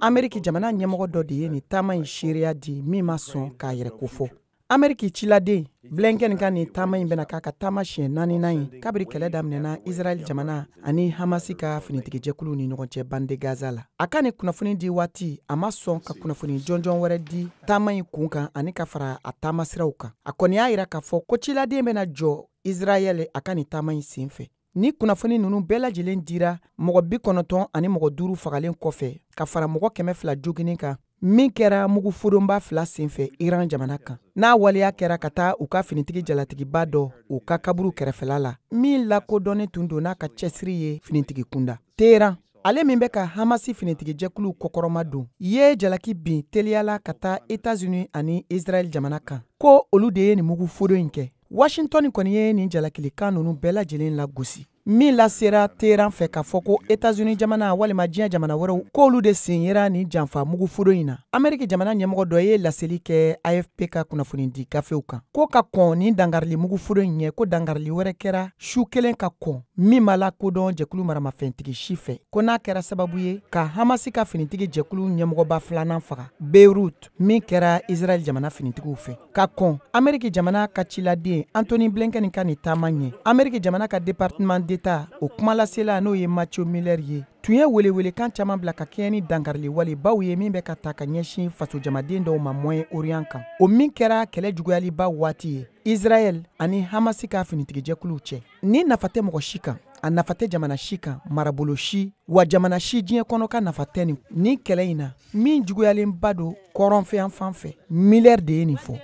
Ameriki jamana ɲɛmɔgɔ dɔ de ye nin taama in seereya di min ma sɔn k'a yɛrɛ kofɔ. Ameriki ciladen Blinken ka nin taama in bɛna k'a ka taama siɲɛ naaninan ye kabiri kɛlɛ daminɛna Israɛl jamana ani Hamasi ka finitigijɛkuluw ni ɲɔgɔn cɛ bande Gaza la. A ka nin kunnafoni di waati, a ma sɔn ka kunnafoni jɔnjɔn wɛrɛ di taama in kun kan ani ka fara a taamasiraw kan. A kɔni y'a yira k'a fɔ ko ciladen bɛna jɔ Israɛl a ka nin taama in senfɛ. Ni kunnafoni ninnu bɛɛ lajɛlen dira mɔgɔ 95 fagalen kɔfɛ ka fara mɔgɔ 200 joginnen kan min kɛra mugu fodonba fila senfɛ Iran jamana kan, n'a waleya kɛra ka taa u ka finitigi jalatigiba dɔ u ka kaburu kɛrɛfɛla la min lakodɔnnen tun don n'a ka cɛsiri ye finitigi kunda. Teheran, ale min bɛ ka Hamasi finitigijɛkuluw kɔkɔrɔma don, ye jalaki bin teliyala ka taa Etats-Unis ani Israɛl jamana kan ko olu de ye nin mugu fodon in kɛ. Washington kɔni ye nin jalakilikan ninnu bɛɛ lajɛlen lagosi, min lasera Teheran fɛ k'a fɔ ko Etats-Unis jamana walima diɲɛ jamana wɛrɛw k'olu de sen yera nin janfa mugu fodon in na. Ameriki jamana ɲɛmɔgɔ dɔ ye laseli kɛ AFP ka kunnafonidi gafew kan ko ka kɔn nin dankarili mugu fodon in ɲɛ, ko dankarili wɛrɛ kɛra su kelen ka kɔn min ma lakodɔn jɛkulu maramafɛntigi si fɛ, ko n'a kɛra sababu ye ka Hamasi ka finitigi jɛkulu ɲɛmɔgɔba filanan faga Beirut, min kɛra Israɛl jamana finitigiw fɛ. Ka kɔn Ameriki jamana ka ciladen Antony Blinken ka nin taama ɲɛ, Ameriki jamana ka département d'État o kumalasela n'o ye Matthew Miller ye, tun ye welewelekan caman bila ka kɛɲɛ ni dankarili walebaw ye min bɛ ka ta ka ɲɛsin fasojamaden dɔw ma Moyen-Orient kan, o min kɛra kɛlɛ juguyaliba waati ye Israɛl ani Hamasi ka finitigijɛkuluw cɛ. Ni nafa tɛ mɔgɔ si kan, a nafa tɛ jamana si kan, marabolo si wa jamana si diɲɛ kɔnɔ ka nafa tɛ nin kɛlɛ in na min juguyalenba don kɔrɔnfɛ yan fan fɛ. Miller de ye nin fɔ.